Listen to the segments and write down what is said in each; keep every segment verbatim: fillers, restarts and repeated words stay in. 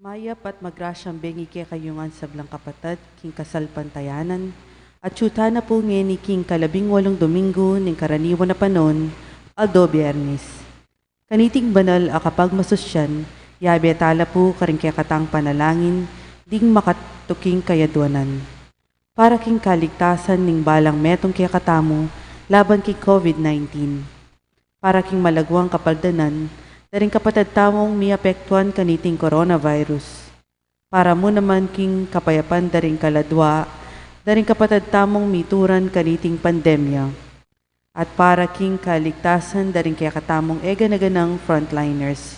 Mayap at magrasyang bengi kekayu ngan sablang kapatad king kasalpantayanan, at atsu tana pu ngeni king kalabing walung Domingo ning karaniwan a panaun, aldo Biyernes. Kaniting banal a kapagmasusyan, yabe tala pu karing kekatang panalangin ding makatuking kayadwanan. Para king kaligtasan ning balang metung kekatamu laban king COVID nineteen. Para king malagwang kapaldanan da ring kapatad tamung miapektuan kaniting coronavirus. Para mu naman king kapayapan da ring kaladwa da ring kapatad tamung mituran kaniting pandemya. At para king kaligtasan da ring kekatamung e gana-ganang frontliners.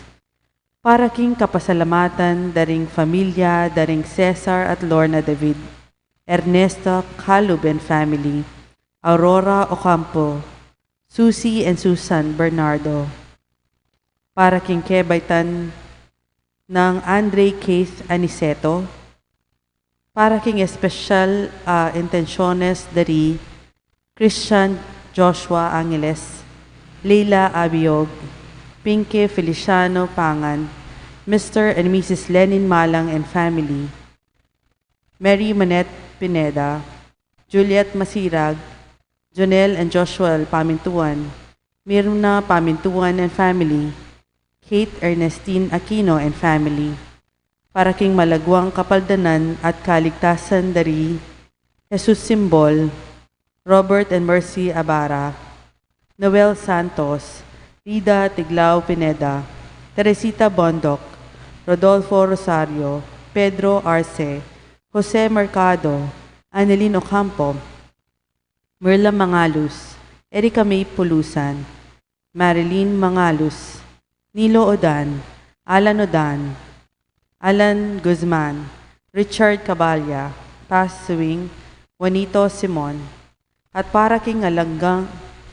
Para king kapasalamatan da ring familia da ring Cesar at Lorna David, Ernesto Calub and family, Aurora Ocampo, Susie and Susan Bernardo. Para king kebaitan nang Andre Keith Aniceto, para king espesyal a intensyones da ri Christian Joshua Angeles, Leila Abiog, Pinke Feliciano Pangan, Mister and Missus Lenin Malang and family, Mary Manette Pineda, Juliet Masirag, Jonel and Joshua Pamintuan, Mirna Pamintuan and family, Kate Ernestine Aquino and family. Para king malagwang kapaldanan at kaligtasan da ri Jesus Simbol, Robert and Mercy Abara, Noel Santos, Rida Tiglao Pineda, Teresita Bondoc, Rodolfo Rosario, Pedro Arce, Jose Mercado, Annelyn Ocampo, Merla Mangalus, Erica May Pulusan, Marilyn Mangalus, Nilo Odan, Alan Odan, Alan Guzman, Richard Caballa, Paz Swing, Juanito Simon, at para king alang anggang,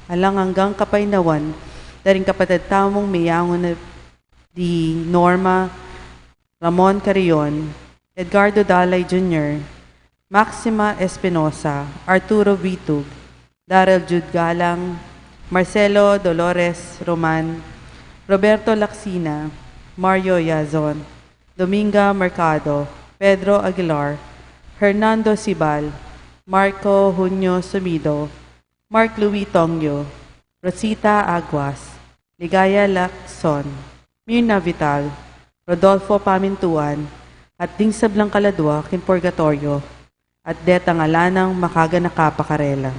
alang anggang kapaynawan da ring kapatad tamung meyangu na di Norma Ramon Carrion, Edgardo Dalay Junior, Maxima Espinosa, Arturo Vitug, Darrell Jude Galang, Marcelo Dolores Roman, Roberto Lacsina, Mario Yazon, Dominga Mercado, Pedro Aguilar, Hernando Sibal, Marco Junio Sumido, Mark Louis Tongyo, Rosita Aguas, Ligaya Lacson, Mirna Vital, Rodolfo Pamintuan, at ding sablang kaladwa king purgatoryo, at detang ala nang makaganaka pa karela.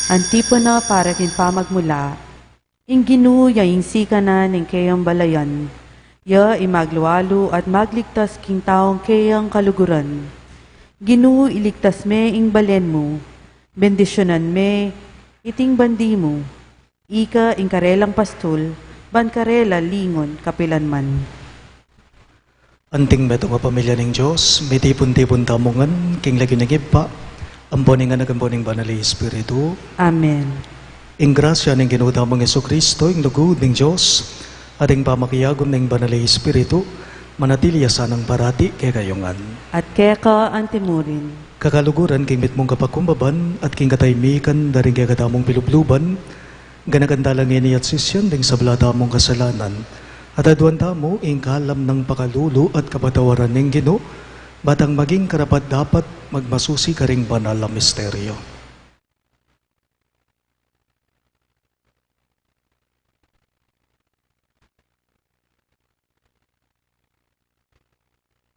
Antipona para king pamagmula. Ing Ginu ya ing sikanan ning keyang balayan, ya ing maglualu at magligtas king taung keyang kaluguran. Ginu, iligtas me ing balen mu, bendisyonan me iting bandi mu, ika ing karelang pastul, ban karela lingon kapilanman. Anting metung a pamilya ning Dios, mitipun-tipun tamu ngan king lagyu ning Ibpa, ampo ning Anak, ampo ning Banal a Espiritu. Amen. Ing grasya ning Ginu tamung Jesucristo, ing lugud ning Dios, at ing pamakiagum ning Banal a Espiritu, manatili ya sanang parati kekayu ngan. At keka antimurin. Kakaluguran king mitmung kapakumbaban at king kataymikan da ring kekatamung pilubluban, ganakan tala ngeni at sisian ding sabla tamung kasalanan, at aduan tamu ing kalam nang pakalulu at kapatawaran ning Ginu, ba tang maging karapat-dapat magmasusi karing banal a misteryo.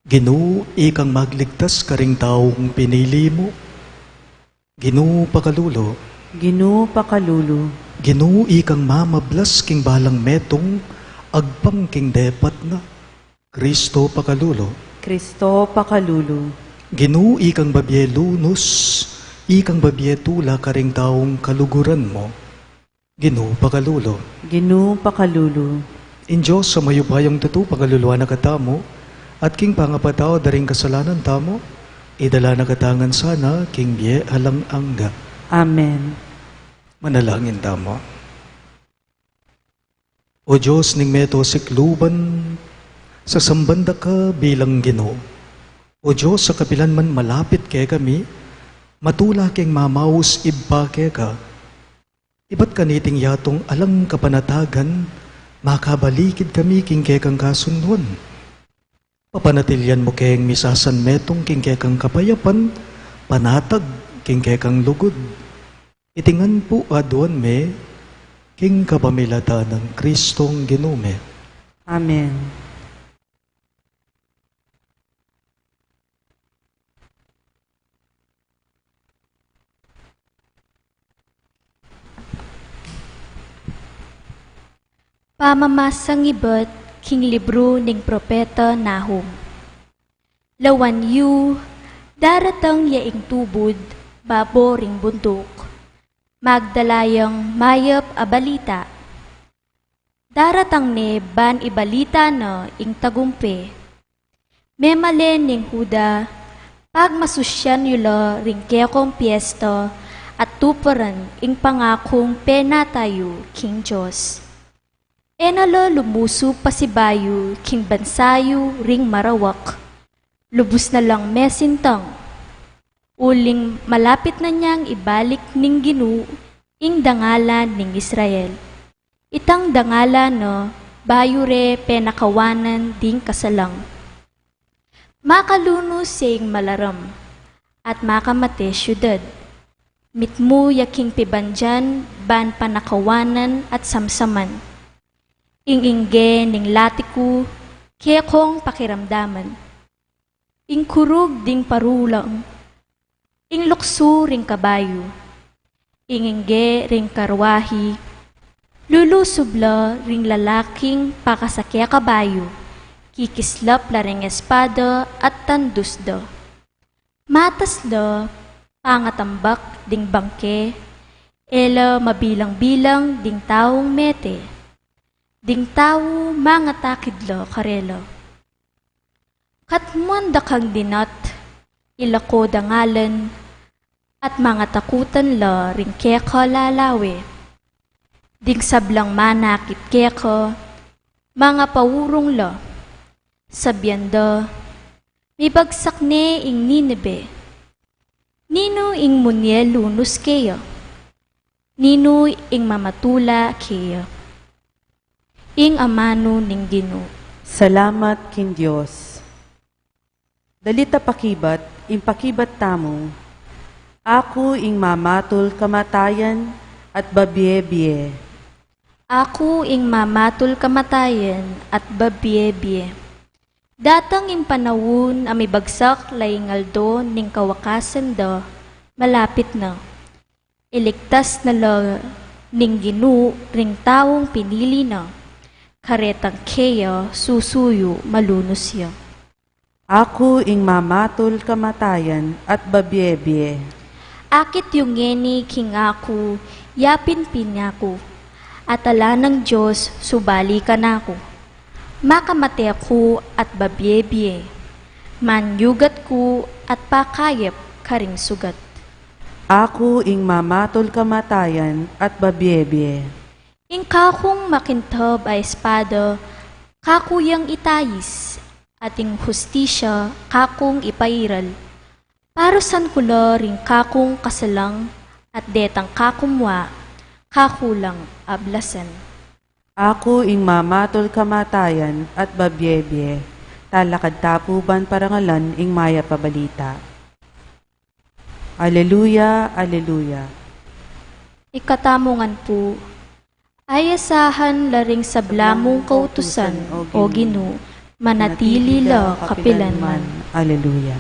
Ginu, ikang magligtas karing taung pinili mu. Ginu, pakalulu. Ginu, pakalulu. Ginu, ikang mamablas king balang metung, agpang king depat na. Kristo, pakalulu. Kristo, pakalulu. Ginu, ikang babie lunus, ikang babie tula karing taung kaluguran mu. Ginu, pakalulu. Ginu, pakalulu. Ing Dios a mayupayang tutu, pakaluluan na katamu, at king pangapatawad da ring kasalanan tamu, idala na katamu ngan sana king bie alang angga. Amen. Manalangin tamu. O Dios ning meto sikluban, sasamban da ka bilang Ginu. O Dios a kapilan man malapit kekami, matula keng mamaus Ibpa keka. Ibat kaniting yatung alang kapanatagan, makabalikid kami king kekang kasunduan. Papanatilian mu keng misasanmetung king kekang kapayapan, panatag king kekang lugud. Iti ngan pu aduan mi king kapamilatan nang Kristong Ginu mi. Amen. Pamamasang ibat king libru ning propeta Nahum. Lawan yu, daratang ya ing tubud babo ring bunduk, magdala yang mayap a balita. Daratang ne ban ibalita na ing tagumpe. Memalen ning Juda, pagmasusyan yu la ring kekong piesta at tuparan ing pangakung penata yu king Dios. E na la lumusu pasibayu king bansa yu ring marawak. Lubus na lang mesintang. Uling malapit na niang ibalik ning Ginu ing dangalan ning Israel. Itang dangalan na bayu re penakawanan ding kasalang. Makalunus ya ing malaram, at makamate siudad. Mitmu ya king pibandian ban panakawanan at samsaman. Ing ingge ning lati ku, kekong pakiramdaman. Ing kurug ding parulang, ing luksu ring kabayu, ing ingge ring karwahi, lulusub la ring lalaking pakasake kabayu, kikislap la ring espada at tandus da. Matas la pangatambak ding bangke, e la mabilang-bilang ding taung mete, ding tau mangatakid la karela. Katmuan da kang dinat, ilako da ngalan, at mangatakutan la ring keka lalawe. Ding sablang manakit keka, mangapaurung la, sabian da, mibagsak ne ing Ninibe. Ninu ing munye lunus keya? Ninu ing mamatula keya? Ing amanu ning Ginu. Salamat king Dios. Dalit a pakibat, ing pakibat tamu. Aku ing mamatul kamatayan at babie-bie. Aku ing mamatul kamatayan at babie-bie. Datang ing panaun a mibagsak la ing aldo ning kawakasan da, malapit na. Iligtas na la ning Ginu ring taung pinili na, karetang keya susuyu malunus ya. Aku ing mamatul kamatayan at babie-bie. Akit yu ngeni king aku, yapin pin aku, at ala nang Dios subali kanaku. Makamate ku at babie-bie, manyugat ku at pakayap karing sugat. Aku ing mamatul kamatayan at babie-bie. Ing kakung makintab a espada, kaku yang itayis, at ing hustisya kakung ipairal. Parusan ku la ring kakung kasalang, at detang kakumwa, kaku lang ablasan. Aku ing mamatul kamatayan at babie-bie, talakad ta pu ban parangalan ing mayap a balita. Aleluya, aleluya. Ikatamu ngan pu, ayasahan la ring sabla mung kautusan, O Ginu, manatili la kapilanman. Aleluya.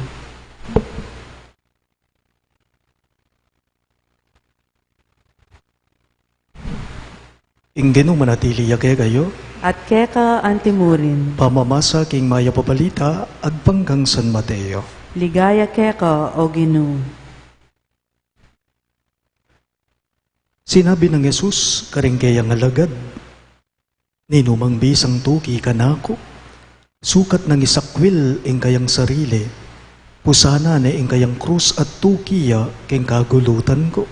Ing Ginu manatili ya kekayu. At keka antimurin. Pamamasa king mayap a balita agpang kang San Mateo. Ligaya keka, O Ginu. Sinabi nang Jesus karing keyang alagad, "Ninumang bisang tuki kanaku, sukat nang isakwil ing kayang sarili, pusanan ne ing kayang krus at tuki ya king kagulutan ku.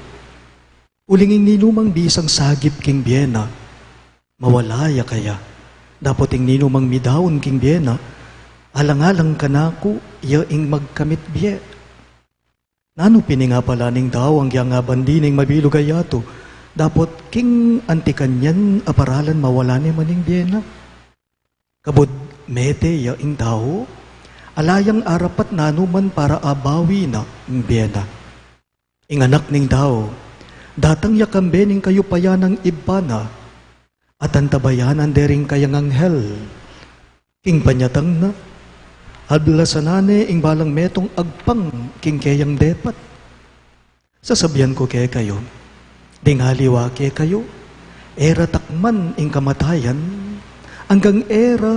Uling ing ninumang bisang sagip king bie na, mawala ya kaya. Dapot ing ninumang midaun king bie na, alang-alang kanaku, ya ing magkamit bie." Nanu pin ing apala ning tau, anggiyang abandi ne ing mabilug a yatu, dapot king anti kanyan a paralan mawala ne man ing bie na? Kabud mete ya ing tau, ala yang arapat nanu man para abawi na ing bie na. Ing Anak ning Tau, datang ya kambe ning kayupayan nang Ibpa na, at antabayanan de ring kayang anghel. King panyatang na, ablasanan ne ing balang metung agpang king keyang depat. Sasabian ku kekayu, ding aliwa kekayu, e ra takman ing kamatayan, anggang e ra,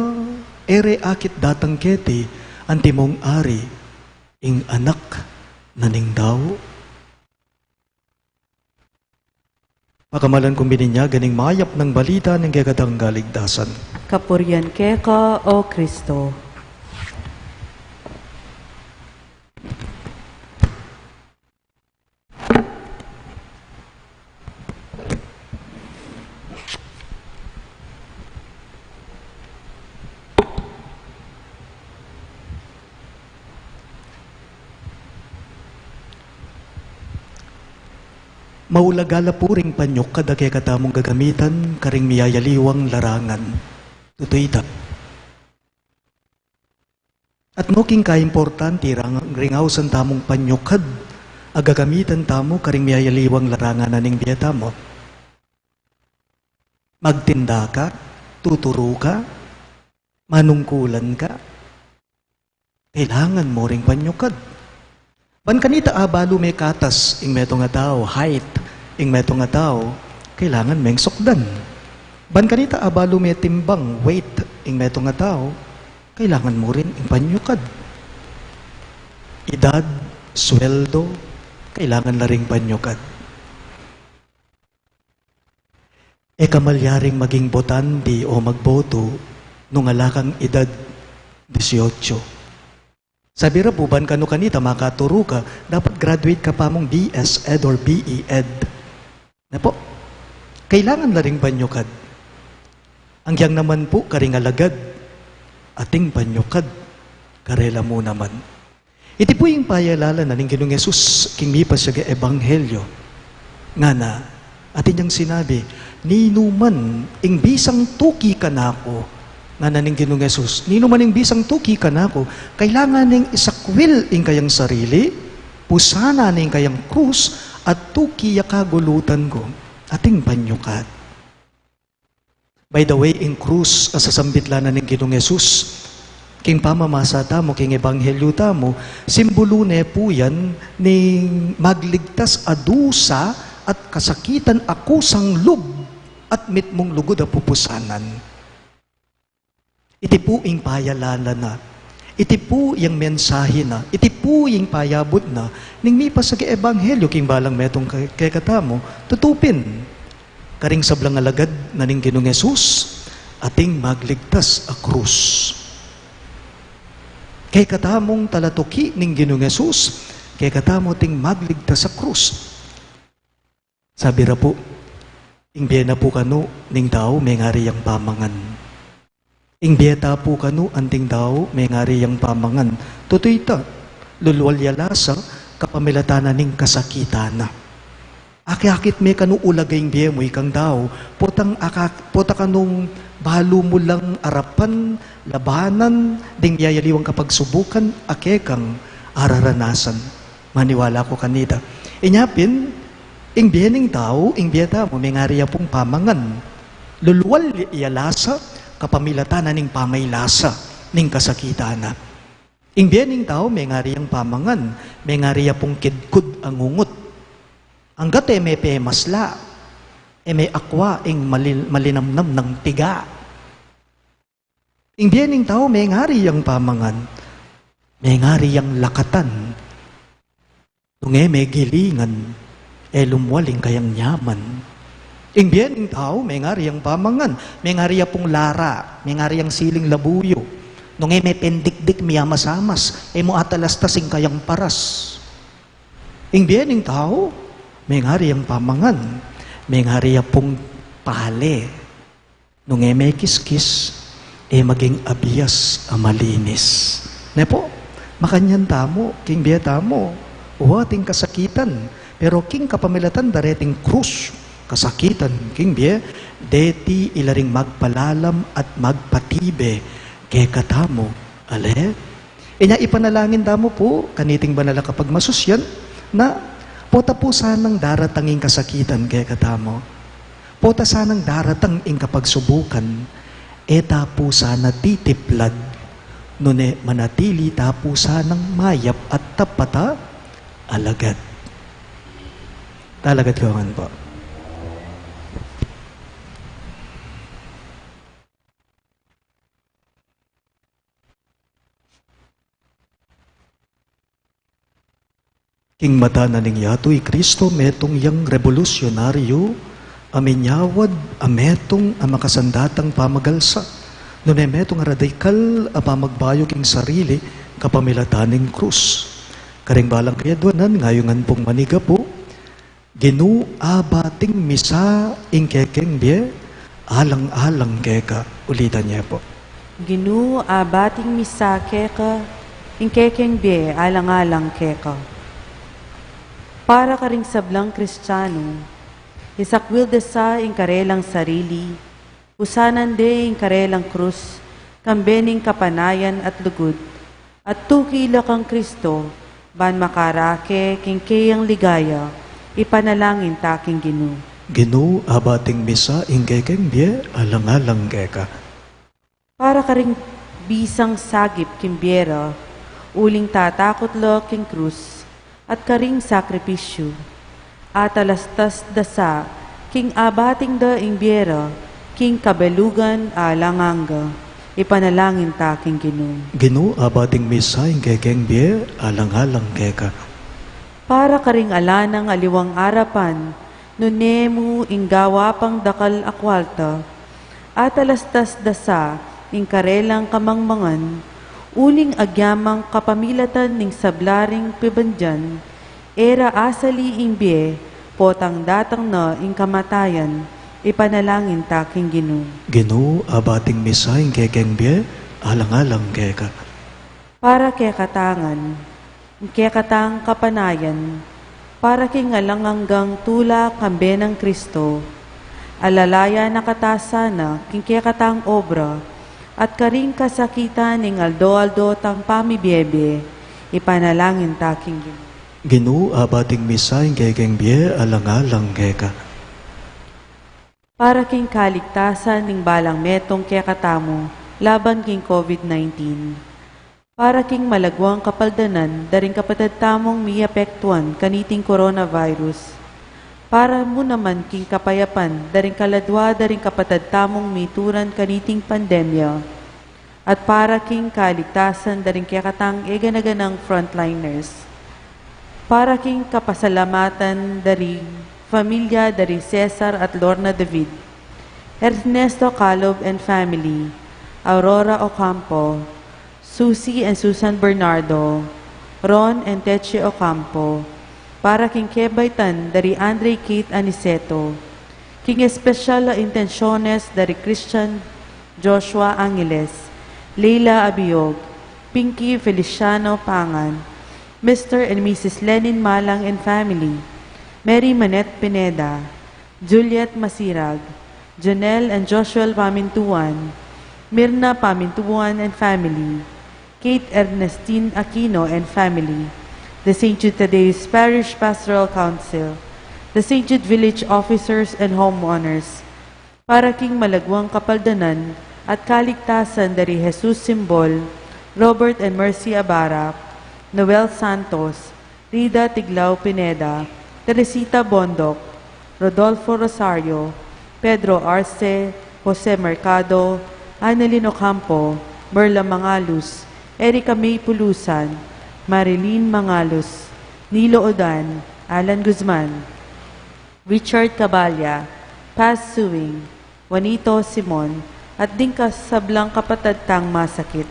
e re akit datang keti antimong ari ing Anak na ning Tau. Pakamalan kung bininyagan ing mayap nang balita ning kekatang kaligtasan. Kapurian keka, O Kristo. Maulaga la pu ring panyukad a kekatamung gagamitan karing miyayaliwang larangan. Tutu ita. At no king kaimportante rang-, ring ausan tamung panyukad a gagamitan tamu karing miyayaliwang larangan na ning bie tamu. Magtinda ka, tuturu ka, manungkulan ka, kailangan mu ring panyukad. Ban kanita abalu me katas ing metung a tau, height ing metung a tau, kailangan meng sukdan. Ban kanita abalu me timbang, weight ing metung a tau, kailangan mu rin ing panyukad. Idad, sweldo, kailangan la ring panyukad. E ka malyaring maging botante o magboto nung ala kang edad disiotso. Sabi ra pu, ban kanu kanita makaturu ka, dapat graduate ka pa mung B S Ed or B E Ed. Na pu, kailangan la ring panyukad. Anggiyang naman pu karing alagad, ating panyukad karela mu naman. Iti pu ing payalala na ning Ginung Jesus king mipasyag a ebanghelyo. Ngana, atin yang sinabi, "Ninuman ing bisang tuki kanaku," ngana ning Ginung Jesus, "ninuman ing bisang tuki kanaku, kailangan neng isakwil ing kayang sarili, pusanan ne ing kayang krus, at tuki ya kagulutan ku." Ating panyukad. By the way, ing krus a sasambit la na ning Ginung Jesus, king pamamasa tamu, king ebanghelyo tamu, simbulu ne pu yan ning magligtas a dusa at kasakitan a kusang lub at mitmung lugud a pupusanan. Iti pu ing payalala na. Iti pu yang mensahe na. Iti pu ing payabut na ning mipasage ebanghelyo king balang metung ke-, kekatamu. Tutu pin, karing sablang alagad na ning Ginung Jesus, ating magligtas a krus. Kekatamung talatuki ning Ginung Jesus, kekatamu ating magligtas a krus. Sabi ra pu, ing bie na pu kanu ning tau mengari yang pamangan. Ing bie ta pu kanu anting tau mengari yang pamangan. Tutu ita, lulual ya lasa, kapamilatan na ning kasakitan na. Akit-akit me kanu ulaga ing bie mu ikang tau, potang aka-, pota kanung balu mu lang arapan, labanan, ding miyayaliwang kapagsubukan, a kekang araranasan. Maniwala ku kanita. Inya pin, ing bie ning tau, ing bie tamu, mengari ya pung pamangan. Lulual ya lasa, kapamilatan na ning pamailasa, ning kasakitan na. Ing bie ning tau, mengari yang pamangan, mengari ya pung kidkud a ngungut. Anggat e me pemasla, e me akwa ing malil-, malinamnam nang piga. Ing bie ning tau mengari yang pamangan, mengari yang lakatan. Nung e me gilingan, e lumual ing kayang nyaman. Ing bie ning tau mengari yang pamangan, mengari ya pung lara, mengari yang siling labuyo. Nung e me pendikdik, miyamas-amas, e mu atalastas ing kayang paras. Ing bie ning tau mengari yang pamangan, mengari ya pung pale. Nung e me kiskis, e maging abias a malinis. Ne pu, makanyan tamu, king bie tamu, wa ating kasakitan, pero king kapamilatan da reting krus, kasakitan, king bie, deti ila ring magpalalam at magpatibe kekatamu, ale? Inya ipanalangin tamu pu, kaniting banal a kapagmasusyan, na pota pu sanang daratang ing kasakitan kekatamu. Pota sanang daratang ing kapagsubukan, e ta pu sana titiplad, nune manatili ta pu sanang mayap at tapat a alagad. Talagad ko ngan pu. King mata na ning yatu i Kristo, metung yang rebolusyonaryo a minyawad a metung a makasandatang pamagalsa, nune metung a radikal a pamagbayu king sarili kapamilatan ning krus. Karing balang kayadwanan, ngayungan pung manigapu, Ginu, abating misa ing kekeng bie, alang-alang keka. Ulitan ye pu. Ginu, abating misa keka ing kekeng bie, alang-alang keka. Para karing sablang Kristianu, isakwil da sa ing karelang sarili, usanan de ing karelang krus, kambe ning kapanayan at lugud, at tuki la kang Kristo, ban makarake king keyang ligaya, ipanalangin ta king Ginu. Ginu, abating misa ing kekeng bie, alang-alang keka. Para karing bisang sagip king bie ra, uling tatakut la king krus, at karing sakripisyu, atalastas da sa king abating da ing bie ra king kabelugan alang angga, ipanalangin ta king Ginu. Ginu, abating misa ing kekeng bie, alang-alang keka. Para karing ala nang aliwang arapan, nune mu ing gawa pang dakal a kwalta, atalastas da sa ing karelang kamangmangan, uling agyamang kapamilatan ning sabla ring pibandian, e ra asali ing bie, potang datang na ing kamatayan, ipanalangin ta king Ginu. Ginu, abating misa ing kekeng bie, alang-alang keka. Para kekatang ngan, ing kekatang kapanayan, para king alang anggang tula kambe nang Kristo, alalayan na kata sana king kekatang obra, at karing kasakitan ning aldo-aldo tang pamibie-bie, ipanalangin ta king Ginu. Ginu, abating misa ing kekeng bie, alang-alang keka. Para king kaligtasan ning balang metung kekatamu laban king COVID nineteen. Para king malagwang kapaldanan da ring kapatad tamung miapektuan kaniting coronavirus. Para mu naman king kapayapan da ring kaladua da ring kapatad tamung mituran kaniting pandemya, at para king kaligtasan da ring kekatang e gana-ganang frontliners. Para king kapasalamatan da ring familia da ri Cesar at Lorna David, Ernesto Calob and family, Aurora Ocampo, Susie and Susan Bernardo, Ron and Teche Ocampo, para king kebaitan da ri Andre Kate Aniceto, king espesyal a intensyones da ri Christian Joshua Angeles, Leila Abiog, Pinky Feliciano Pangan, Mister and Missus Lenin Malang and family, Mary Manette Pineda, Juliet Masirag, Jonel and Joshua Pamintuan, Mirna Pamintuan and family, Kate Ernestine Aquino and family, the Saint Jude Thaddeus Parish Pastoral Council, the Saint Jude Village officers and homeowners, para king malaguang kapaldanan at kaligtasan da ri Jesus Simbol, Robert and Mercy Abara, Noel Santos, Rida Tiglao Pineda, Teresita Bondoc, Rodolfo Rosario, Pedro Arce, Jose Mercado, Annalyn Ocampo, Merla Mangalus, Erica May Pulusan, Marilyn Mangalus, Nilo Odan, Alan Guzman, Richard Caballa, Paz Suing, Juanito Simon, at ding kasablang kapatad tang masakit.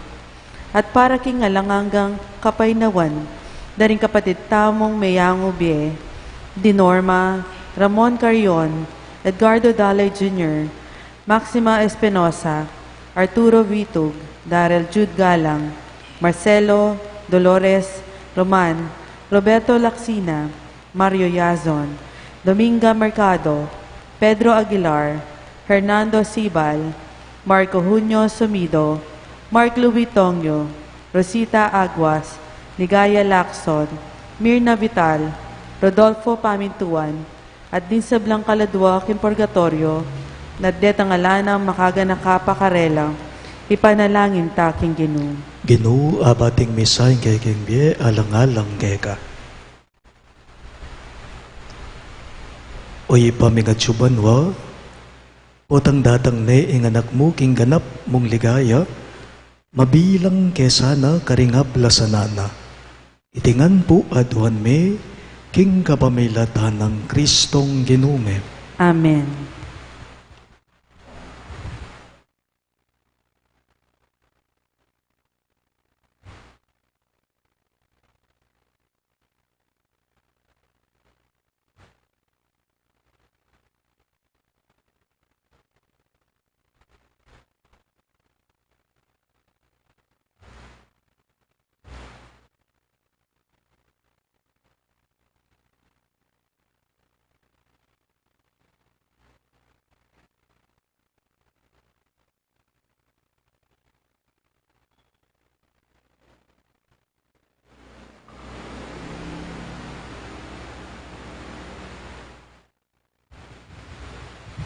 At para king alang anggang kapaynawan da ring kapatid tamung meyangu bie, Dinorma, Ramon Carrion, Edgardo Dalay Junior, Maxima Espinosa, Arturo Vitug, Darrell Jude Galang, Marcelo, Dolores, Roman, Roberto Lacsina, Mario Yazon, Dominga Mercado, Pedro Aguilar, Hernando Sibal, Marco Junio Sumido, Mark Louis Tongyo, Rosita Aguas, Ligaya Lacson, Mirna Vital, Rodolfo Pamintuan, at ding sablang kaladua king purgatoryo, na detang ala nang makaganaka pa karela, ipanalangin ta king Ginu. Ginu, abating misa ing kekeng bie alang-alang keka. O Ibpa ming atsu banua, potang datang ne ing Anak mu king ganap mung ligaya, mabilang ke sana karing ablasanan na. Iti ngan pu aduan mi king kapamilatan nang Kristong Ginu mi. Amen.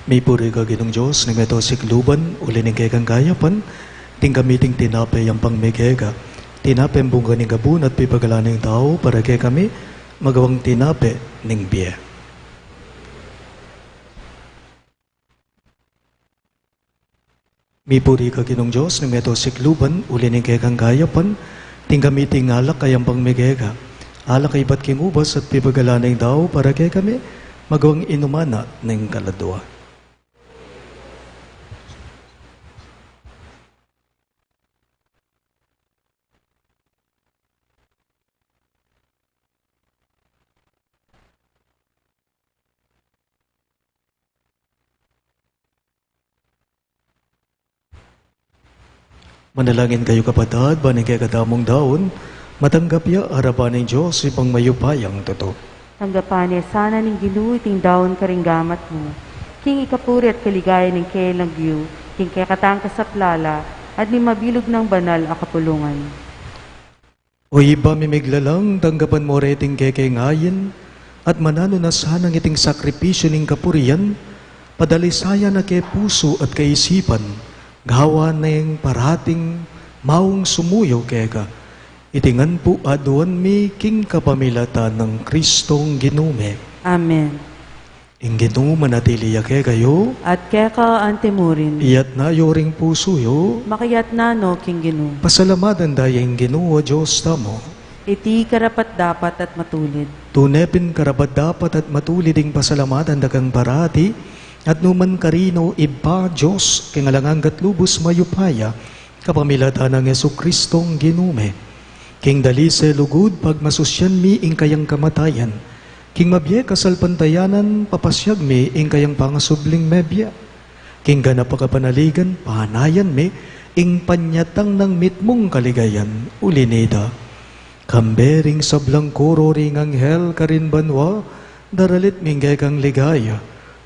Mipuri ka Ginung Dios ning meto sikluban, uli ning kekang kayapan, ating kami iting tinape yampang mi keka. Tinape ing bunga ning gabun at pipagalan ning tau para kekami, magawang tinape ning bie. Mipuri ka Ginung Dios ning meto sikluban, uli ning kekang kayapan, ating kami iting alak a yampang mi keka. Alak a ibat king ubas at pipagalan ning tau para kekami, magawang inuman na ning kaladua. Manalangin kayu, kapatad, ban ing kekatamung daun matanggap ya arapan ning Dios, Ibpang mayupayang tutu. Tanggapan ne sana ning Ginu iting daun karing gamat mu, king ikapuri at kaligayan ning keyang lagyu, king kekatang kasaplalan at ning mabilug nang banal a kapulungan. O Ibpa ming miglalang, tanggapan mu reting kekeng ain, at mananu na sanang iting sakripisyu ning kapurian, padalisayan na ke pusu at kaisipan, gawan neng parating maung sumuyu keka. Iti ngan pu aduan mi king kapamilatan nang Kristong Ginu mi. Amen. Ing Ginu manatili ya kekayu. At keka antimurin. Iyatas yu ring pusu yu. Makayatas no king Ginu. Pasalamatan da ya ing Ginu a Dios tamu. Iti karapat-dapat at matulid. Tune pin karapat-dapat at matulid ing pasalamatan da kang parati, at nukarin man, Ibpa, Dios king alang angga at lubus mayupaya, kapamilatan nang Jesucristong Ginu mi. King dalise lugud pagmasusyan mi ing kayang kamatayan, king mabie kasalpantayanan papasiag mi ing kayang pangasubling mebie. King ganap a kapanaligan panayan mi ing panyatang nang mitmung kaligayan. Uli na nita, kambe ring sablang koro ring anghel karin banua, daralit mi ing kekang ligaya.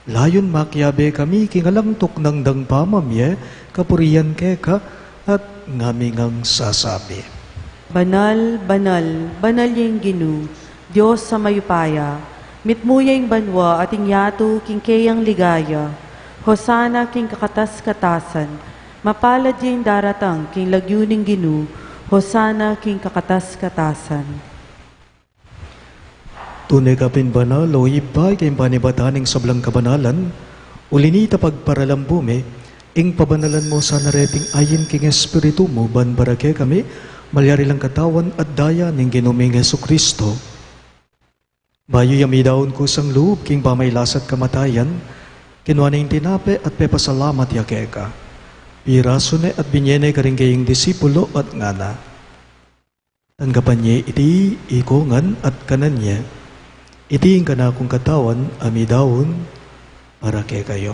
Layun makiabe kami king alang tuknang dang pamamie, kapurian keka, at ngaming sasabi: Banal, banal, banal ya ing Ginu, Dios a mayupaya. Mitmu ya ing banua at ing yatu king keyang ligaya. Hosana king kakatas-katasan. Mapalad ya ing daratang king lagyu ning Ginu. Hosana king kakatas-katasan. Tune ka pin banal, o Ibpa, ika ing panibatan ning sablang kabanalan. Uli na nita pagparalambu mi, ing pabanalan mu sana reting ain king Espiritu mu, ban para kekami malyari lang katawan at daya ning Ginu ming Jesucristo. Bayu ya midaun kusang lub king pamagkasakit at kamatayan, kinua ne ing tinape at pepasalamat ya keka. Pirasu ne at binie ne karing kayang disipulo at ngana: Tanggapan ye iti ikongan at kanan ye. Iti ing kanakung katawan a midaun para kekayu.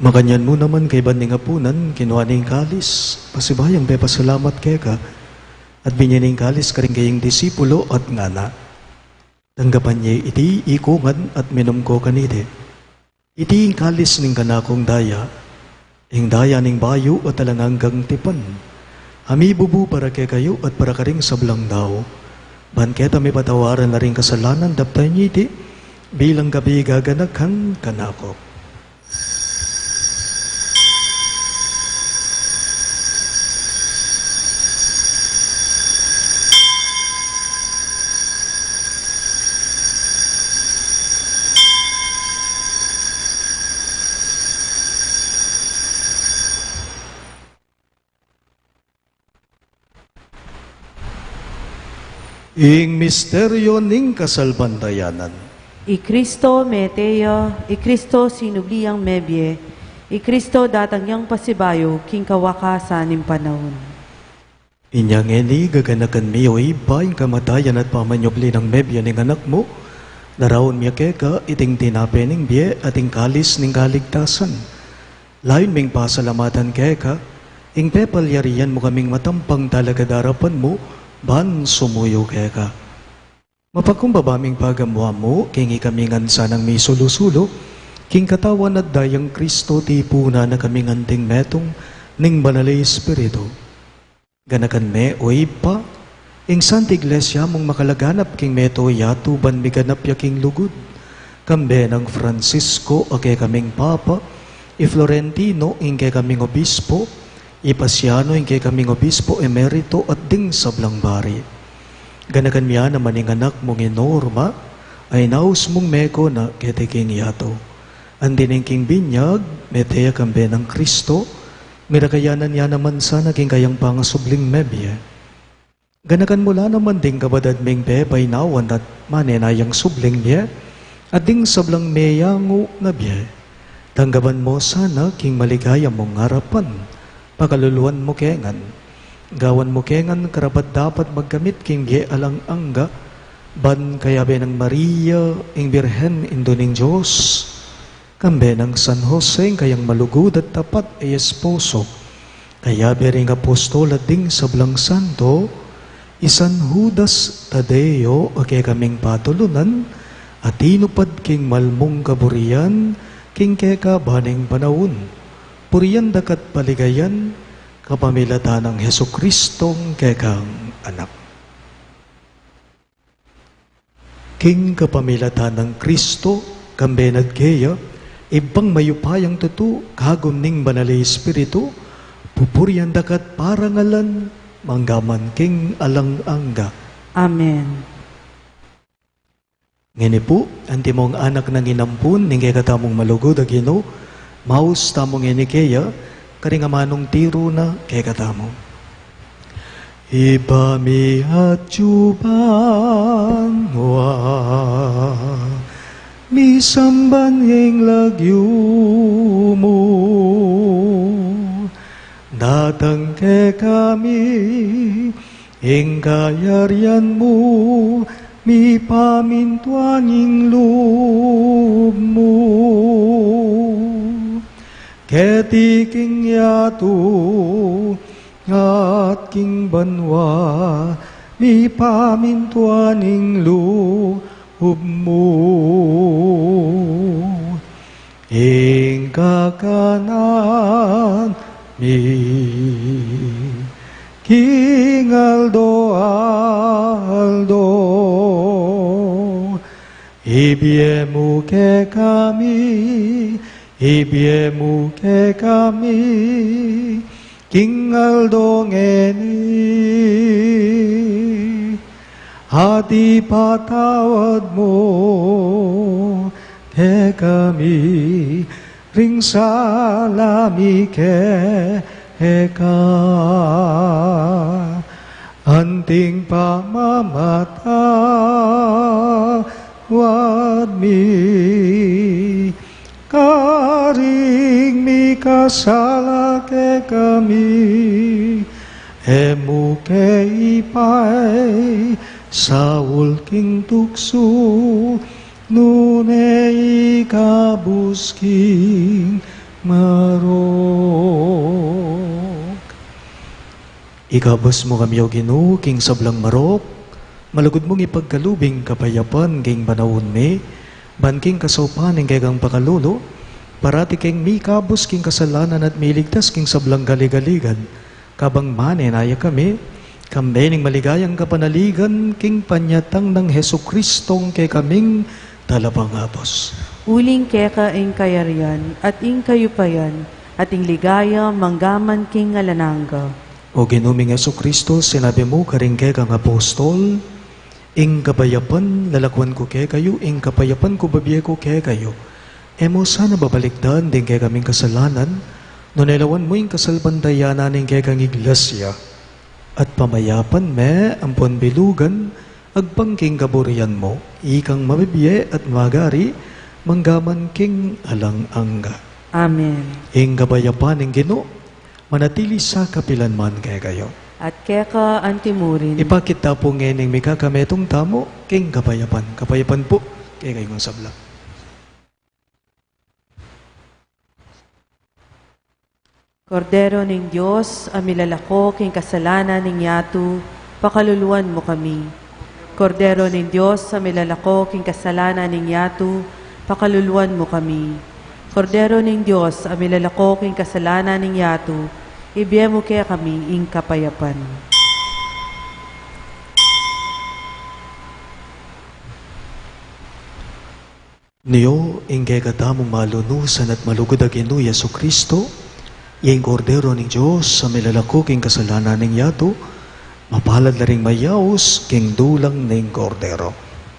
Makanyan mu naman kaybat ning apunan, kinua ne ing kalis, pasibayung pepasalamat keka, at binie ne ing kalis karing kayang disipulo at ngana: Tanggapan ye iti ikongan at minum ko kaniti. Iti ing kalis ning kanakung daya, ing daya ning bayu at alang anggang tipan, a mibubu para kekayu at para karing sablang dau, ban keta mipatawaran la ring kasalanan. Daptan ye iti bilang gapi gaganakan kanaku. Ing misteryo ning kasalpantayanan. I Kristo mete ya, i Kristo sinubli yang mebie, i Kristo datang yang pasibayu king kawakasan ning panaun. Inya ngeni gaganakan mi, o Ibpa, ing kamatayan at pamanyubli nang mebie ning Anak mu. Daraun mi keka iting tinape ning bie at ing kalis ning kaligtasan. Layun ming pasalamatan keka ing pepalyarian mu kaming matampang talakad king arapan mu ban sumuyu keka. Mapakumbaba ming pagamuan mu king ikami ngan sanang misulu-sulu king katawan at dayang Kristo, tipunan na kaming anting metung ning Banal a Espiritu. Ganakan me, o Ibpa, ing Santa Iglesia mung makalaganap king mabilug a yatu ban miganap ya king lugud. Kambe nang Francisco a kekaming Papa, i Florentino ing kekaming Obispo, i Pasiano ing kekaming Obispo Emerito at ding sablang bari. Ganakan me naman ing anak mung i Norma, a inaus mung meko na keti king yatu. Anti ning king binyag, mete ya kambe nang Kristo, miragayanan ya naman sana king kayang pangasubling mebie. Ganakan mu la naman ding kabadad ming pepainawan at manenayang subling bie, at ding sablang meyangu na bie. Tanggapan mu sana king maligaya mung arapan, pakaluluan mu kengan. Gawan mu kengan karapat-dapat magkamit king bie alang angga, ban kayabe nang Maria, ing Birhen, Indu ning Dios, kambe nang San Jose, ing kayang malugud at tapat a esposo, kayabe ring apostol at ding sablang santo, i San Judas Tadeo a kekaming patulunan, a tinupad king malmung kaburian king kekaban ning panaun. Purian da ka't paligayan Kapamilatan nang Jesucristong kekang Anak. King kapamilatan nang Kristo, kambe na at keya, Ibpang mayupayang tutu, kagum ning Banal a Espiritu, pupurian da ka at parangalan, mangga man king alang angga. Amen. Ngeni pu, antimong anak nang inampun ning kekatamung malugud a Ginu, maus tamu ngeni keya, karing amanung tiru na kekatamu. Ibpa mi, atiu banua, misamban ing lagyu mu, datang kekami ing kayarian mu, mipamintuan ing lub mu keti king yatu at king banua, mipamintuan ing lub mu. Ing kakanan mi king aldo-aldo, ibie mu kekami, ibie mu kekami king aldo ngeni, at ipatawad mu kekami ring sala mi keka, anting pamamatawad mi karing mikasala kekami, e mu ke ipaisaul king tuksu, nune ikabus king marok. Ikabus mu kami, O Ginu, king sablang marok, malugud mung ipagkalub ing kapayapan king panaun mi, ban king kasaupan ning kekang pakalulu, parati keng mikabus king kasalanan at miligtas king sablang kaligaligan, kabang manenaya kami, kambe ning maligayang kapanaligan king panyatang nang Jesucristong kekaming Talapangabus. Uling keka ing kayarian, at ing kayupayan, at ing ligaya, manggaman king alang angga. O Ginu ming Jesucristo, sinabi mu karing kekang apostol, ing kapayapan lalakwan ku kekayu, ing kapayapan ku bibie ku kekayu. E mu sana babalikdan ding kekaming kasalanan, nune lawan mu ing kasalpantayanan ning kekang iglesia, at pamayapan me ampon bilugan, agpang king kaburian mu, ikang mabibie at magari, manggaman king alang angga. Amen. Ing kapayapan ning Ginu, manatili sa kapilan man kekayu. At keka antimurin. Ipakit ta pu ngening mikakametung tamu king kapayapan. Kapayapan pu kekayu ngan sabla. Kordero ning Dios, a milalako king kasalanan ning yatu, pakaluluan mu kami. Kordero ning Dios, a milalako king kasalanan ning yatu, pakaluluan mu kami. Kordero ning Dios, a milalako king kasalanan ning yatu, ibie mu kekami ing kapayapan. Nyo ing kekatamung malunusan at malugud a Ginu Jesucristo, ing Kordero ning Dios, a milalako king kasalanan ning yatu, mapalad la ring mayaus king dulang ning Kordero.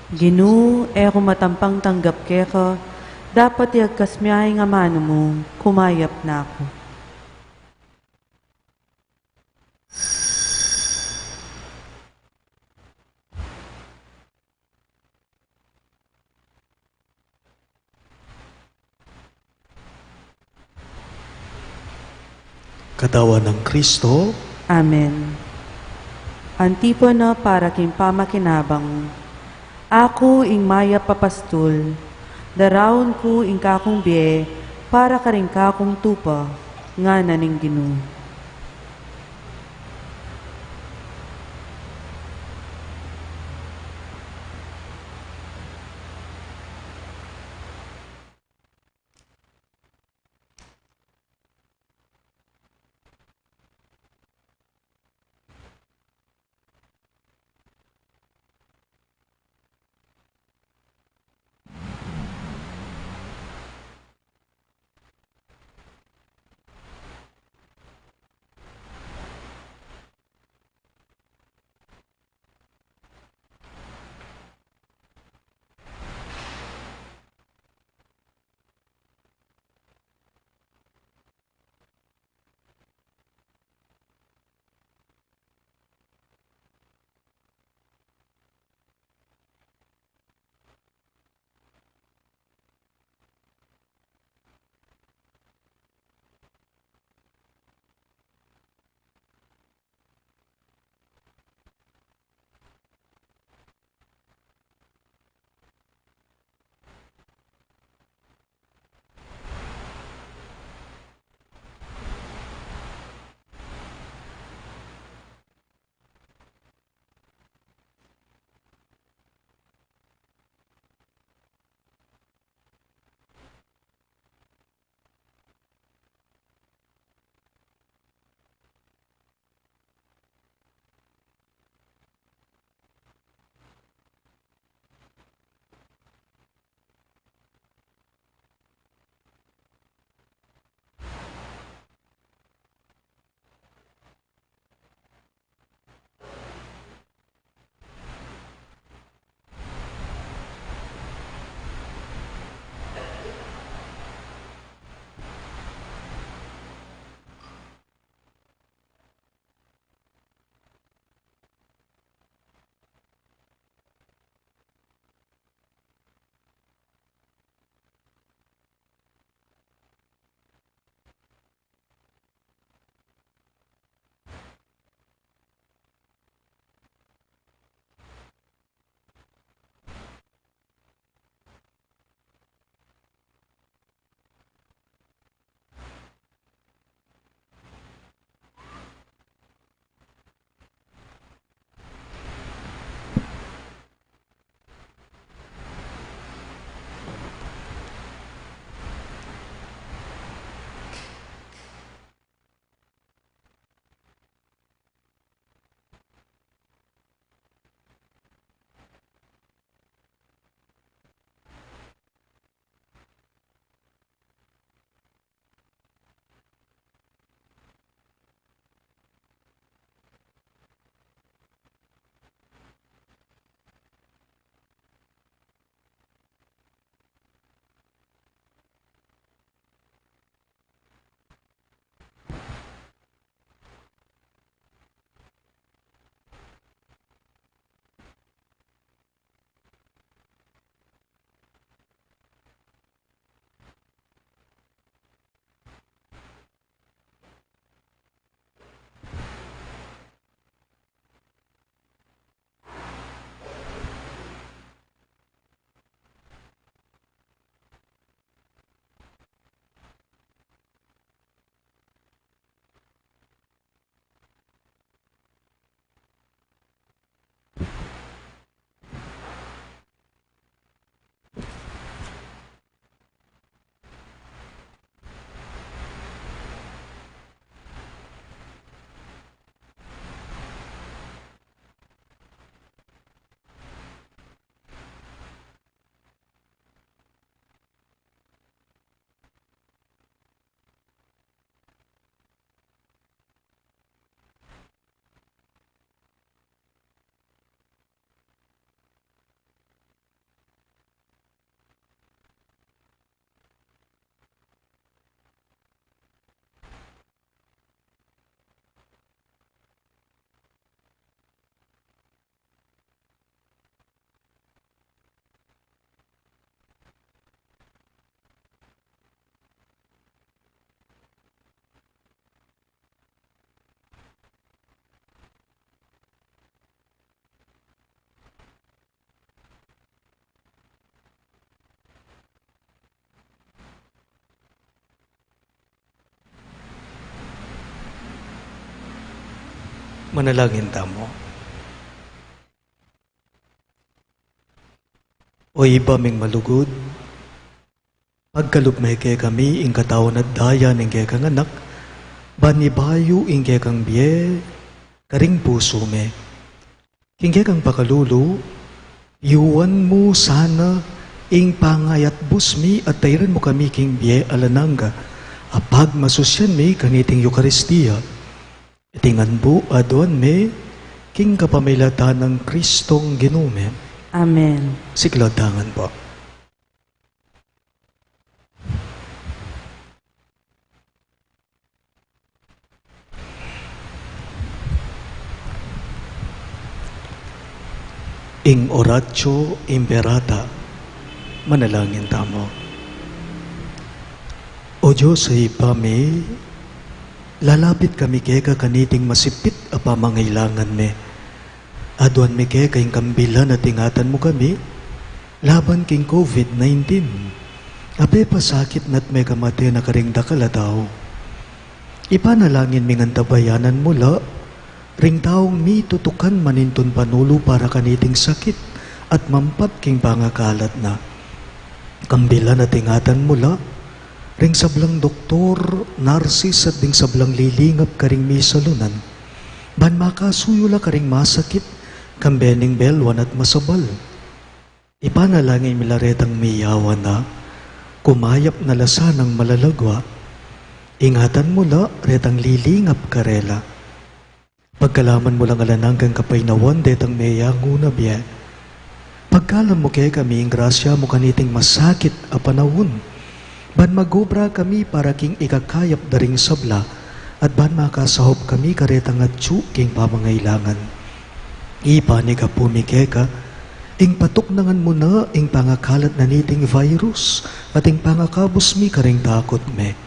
Ginu, e ku matampang tanggap keka, dapot iagkas mu ya ing amanu mu, kumayap na ku. Katawan nang Kristo. Amen. Antipona para king pamakinabang. Aku ing mayap a pastul, daraun ku ing kakung bie para karing kakung tupa, ngana ning Ginu. Manalangin tamu. O Ibpa ming malugud, pagkalub me kekami ing katawan at daya ning kekang Anak, ban mibayu ing kekang bie karing pusu mi. King kekang pakalulu, yuan mu sana ing pangayatbus mi at tairan mu kami king bie alang angga, a pagmasusyan mi kaniting Eukaristia. Iti ngan pu aduan mi king kapamilatan nang Kristong Ginu mi. Amen. Siklaud ta ngan pu. Ing Oratio Imperata, manalangin tamu. O Dios a Ibpa mi, lalapit kami keka kaniting masipit a pamangailangan mi. Aduan mi keka ing kambilan at ingatan mu kami laban king COVID nineteen, a pepasakit na't mekamate na karing dakal a tau. Ipanalangin mi ngan tabayanan mu la ring taung mitutukan manintun panulu para kaniting sakit at mampat king pangakalat na. Kambilan at ingatan mu la ring sablang doktor, narsis at ding sablang lilingap karing misalunan, ban makasuyu la karing masakit, kambe ning belwan at masabal. Ipanalangin mi la retang miyawan na, kumayap na la sanang malalagwa. Ingatan mu la retang lilingap karela. Pagkalaman mu lang alang anggang kapaynawan detang meyangu na bie. Pagkalam mu kekami ing grasya mu kaniting masakit a panaun, ban magobra kami para king ikakayap da ring sabla, at ban makasaup kami karetang atyu king pamangailangan. Ipanyawad mi keka, ing patuknangan mu na ing pangakalat na niting virus, at ing pangakabus mi karing takut mi.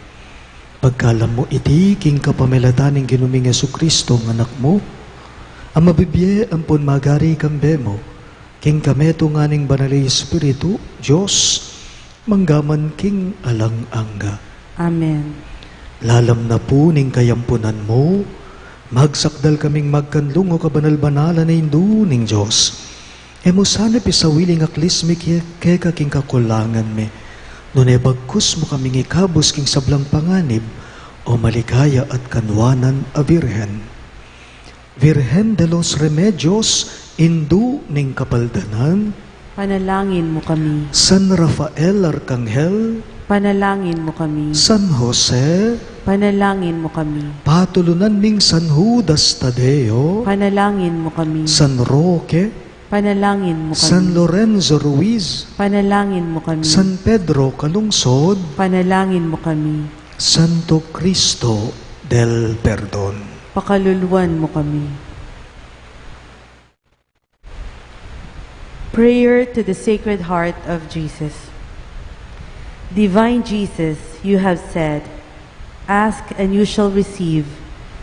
Pagkalam mu iti king kapamilatan ning Ginu ming Jesucristo, a Anak mu, a mabibie ampon magari kambe mu, king kametungan ning Banal a Espiritu, Dios, mangga man king alang angga. Amen. Lalam na pu ning kayampunan mu, magsakdal kaming magkanlung, o kabanal-banalan a Indu ning Dios. E mu sana pisawili ing aklis mi ke-, keka king kakulangan mi, nune bagkus mu kaming ikabus king sablang panganib, o maligaya at kanwanan a Birhen. Virgen de los Remedios, Indu ning Kapaldanan. Panalangin mu kami. San Rafael Arkanghel. Panalangin mu kami. San Jose. Panalangin mu kami. Patulunan ming San Judas Tadeo. Panalangin mu kami. San Roque. Panalangin mu kami. San Lorenzo Ruiz. Panalangin mu kami. San Pedro Calungsod. Panalangin mu kami. Santo Cristo del Perdon. Pakaluluan mu kami. Prayer to the Sacred Heart of Jesus. Divine Jesus, you have said, "Ask and you shall receive,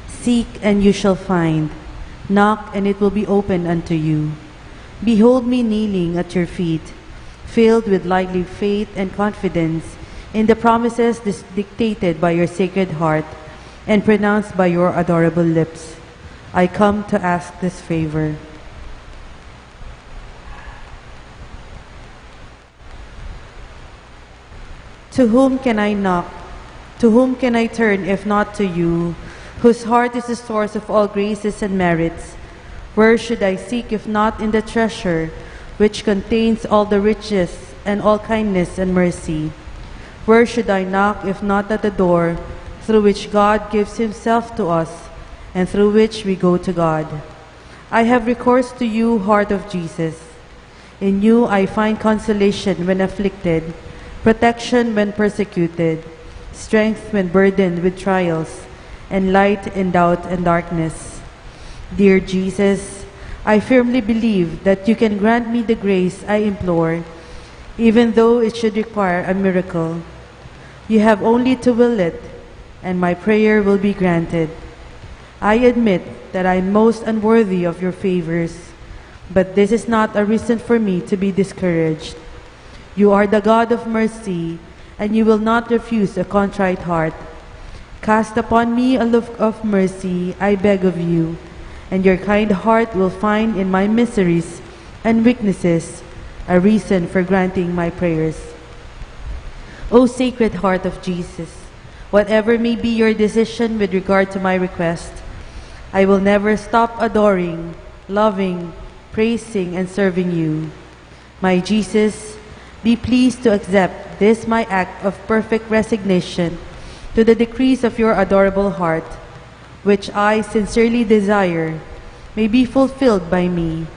seek and you shall find, knock and it will be opened unto you." Behold me kneeling at your feet, filled with lively faith and confidence in the promises dis-, dictated by your Sacred Heart and pronounced by your adorable lips. I come to ask this favor. To whom can I knock? To whom can I turn if not to you, whose heart is the source of all graces and merits? Where should I seek if not in the treasure which contains all the riches and all kindness and mercy? Where should I knock if not at the door through which God gives himself to us and through which we go to God? I have recourse to you, Heart of Jesus. In you I find consolation when afflicted, protection when persecuted, strength when burdened with trials, and light in doubt and darkness. Dear Jesus, I firmly believe that you can grant me the grace I implore, even though it should require a miracle. You have only to will it, and my prayer will be granted. I admit that I am most unworthy of your favors, but this is not a reason for me to be discouraged. You are the God of mercy, and you will not refuse a contrite heart. Cast upon me a look of mercy, I beg of you, and your kind heart will find in my miseries and weaknesses a reason for granting my prayers. O Sacred Heart of Jesus, whatever may be your decision with regard to my request, I will never stop adoring, loving, praising, and serving you. My Jesus, be pleased to accept this my act of perfect resignation to the decrees of your adorable heart, which I sincerely desire may be fulfilled by me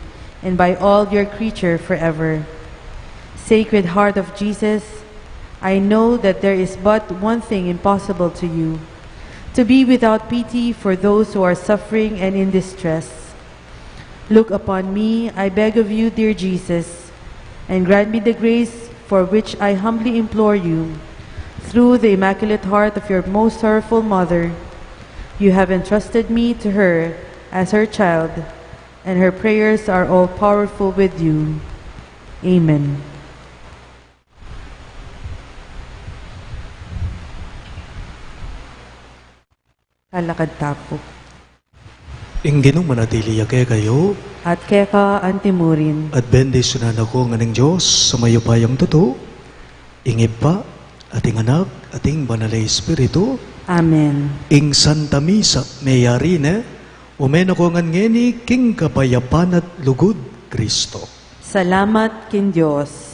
and by all your creature forever. Sacred Heart of Jesus, I know that there is but one thing impossible to you, to be without pity for those who are suffering and in distress. Look upon me, I beg of you, dear Jesus, and grant me the grace for which I humbly implore you. Through the Immaculate Heart of your most sorrowful Mother, you have entrusted me to her as her child, and her prayers are all powerful with you. Amen. Talakad ta pu. Ing Ginu manatili ya kekayu. At keka antimurin. At bendisyunan na kayu ngan ning Dios a mayupayang tutu, ing Ibpa, at ing Anak, at ing Banal a Espiritu. Amen. Ing Santa Misa meyari ne, ume na kayu ngan ngeni king kapayapan at lugud Kristo. Salamat king Dios.